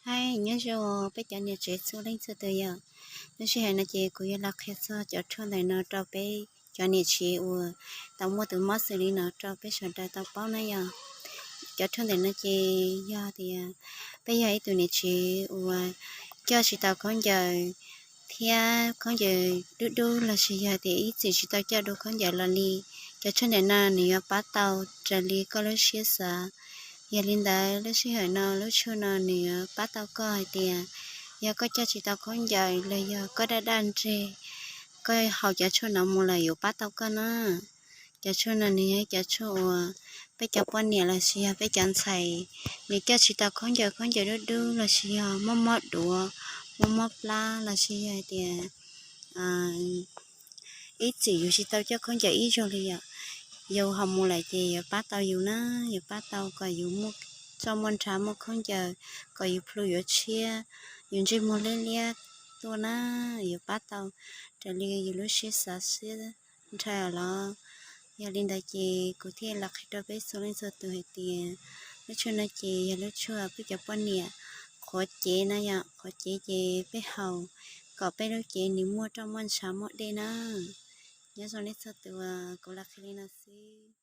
Hais nyob zoo peb cov niam tsev txhua leej txhua tus yom. Lub sij hawm no ces kuv yuav los qhia txog cov tshuaj ntawm no rau peb cov niam tsev uas tau muaj tus mob xws li no rau peb sawv daws tau paub na yom. Cov tshuaj ntawm no ces yog tias peb yog ib tug niam tsev uas coj tsis tau khaub ncaws thiab khaub ncaws dub dub los sis yog tias ib txwm tsis tau coj dua khaub ncaws los li, cov tshuaj ntawm no nws yuav pab tau raws li koj lub siab xav. Yog li ntawd lub sij hawm no lub tshuaj no nws yuav pab tau koj hais tias yog koj coj tsis tau khaub ncaws los yog koj daj daj ntseg, koj haus cov tshuaj no mus lawm yuav pab tau koj na. Cov tshuaj no nws yog cov tshuaj uas peb cov poj niam los sis yog peb cov ntxhais, nws coj tsis tau khaub ncaws, khaub ncaws dub dub los sis yog mob mob duav, mob mob plab los sis yog hais tias ib txwm yus tsis tau coj khaub ncaws ib zaug li yom, yus haus mus lawm ces yuav pab tau yus na, yuav pab tau kom yus muaj roj muaj ntsha muaj khaub ncaws, kom yus plhu yuav tshiab, yus ntsej muag liab liab tuaj na, yuav pab tau raws li yus lub siab xav siab nrhau los. Yog li ntawd ces kuv thiaj los qhia rau peb txhua leej txhua tus hais tias lub tshuaj no ces yog lub tshuaj peb cov poj niam qhuav cev na yom, qhuav cev ces peb haus kom peb lub cev nws muaj roj muaj ntsha muaj dej na. Nyob zoo nej txhua tus, kuv los qhia li no xwb.